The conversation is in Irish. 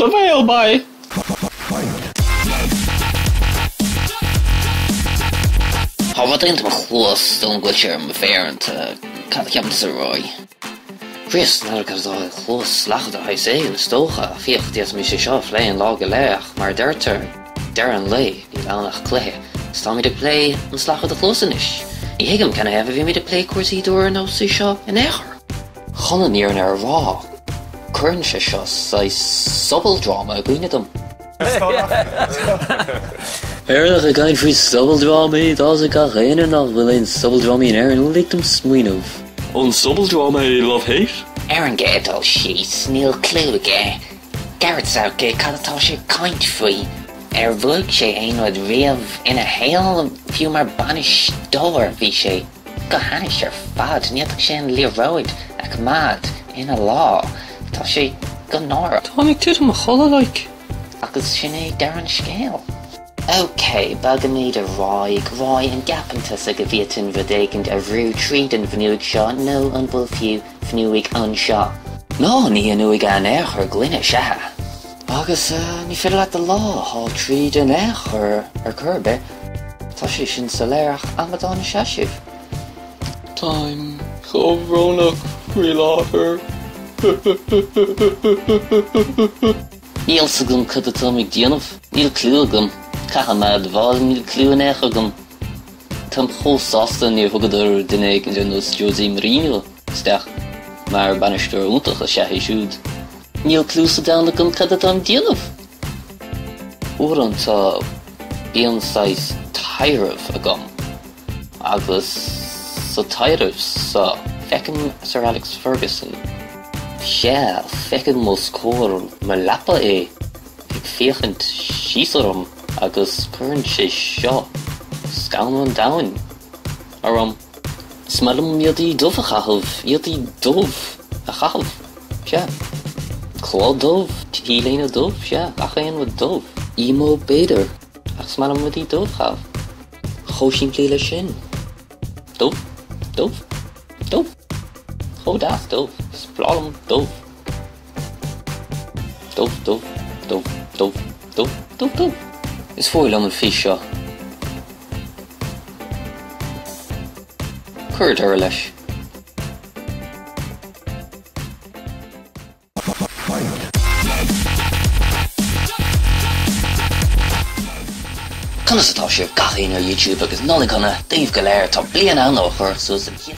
do bhéal, bye! Tá rud éigin i mo chluas, dóigh liom go bhfuil sé ar mo mhéaranta. Cad a cheapann tusa, Roy? Chríost, n'fheadar cad atá i do chluas, lacha de shaghas éigin, is dócha. Féach, d'fhéadfaimis é seo a phlé an lá go léir ach mar a deirtear, ag deireadh an lae, níl ann ach cluiche. Is táimid ag plé an slacha i do chluas anois. Ní thuigim canathaobh a bhímid ag plé cúrsaí dúra ar nós é seo in aon chor. Chun an fhírinne a rá, cuireann sé seo saghas sobaldráma i gcuimhne dom. Éireannach ag caint faoi sobaldrámaí, tá fhios ag gach éinne nach bhfuil aon sobaldrámaí in Éirinn, lig dom smaoineamh. An sobaldráma é Love Hate? Ar an gcéad dul síos, níl cliú aige Gareth Southgate cad atá sé ag caint faoi. Ar bhuaigh sé aon rud riamh ina shaol? Fiú mar bainisteoir bhí sé go hainnis ar fad, ní fhéadfadh sé an liathróid a choimeád ina lámh. Tá sé go náireach. Táim ag titim a chodladh like. Agus sin é deireadh an scéil. Ok, bogaimid ar aghaidh. Roy, an gceapann tusa go bhféadfainn rud éigin a bhrú tríd an bhfuinneog seo nó an bhfuil fiú fuinneog anseo? Ná ní fhuinneog in aon chor gloine, sea. Agus ní féidir leat do lámh a shá tríd in aon chor ar chor ar bith. Tá sé sin soiléir ach amadán is ea sibh. Táim chomh brónach faoi láthair. Níl 's agam cad atáim ag déanamh. Níl cliú agam. Caithfidh mé a admháil níl cliú in aon chor agam. Táim chomh sásta níor thugadar duine éigin ar nós Jose Mourinho isteach mar bainisteoir iontach is ea é siúd. Níl cliú sa domhan agam cad atáim ag déanamh. Uaireanta bíonn saghas taidhreamh agam agus sa taidhreamh so feicim Sir Alex Ferguson. Sea, feicim os comhair mo leapa é ag féachaint síos orm agus cuireann sé seo scanradh an domhain orm. Is maith liom éadaí dubh a chaitheamh, éadaí dubh a chaitheamh, sea. Culaith dubh, T-léine dubh, sea, gach aon rud dubh. Emo b'fhéidir, ach is maith liom rudaí dubh a chaitheamh. Chomh simplí leis sin. Dubh, dubh, dubh. Chomh deas dubh, is breá liom dubh. Dubh, dubh, dubh, dubh, dubh, dubh, dubh. Is fuath liom an fís seo. Cuir deireadh leis. Conas atá sibh gach éinne ar YouTube agus Nollaig Shona daoibh go léir, tá bliain ann ó chuireadh suas an chéad.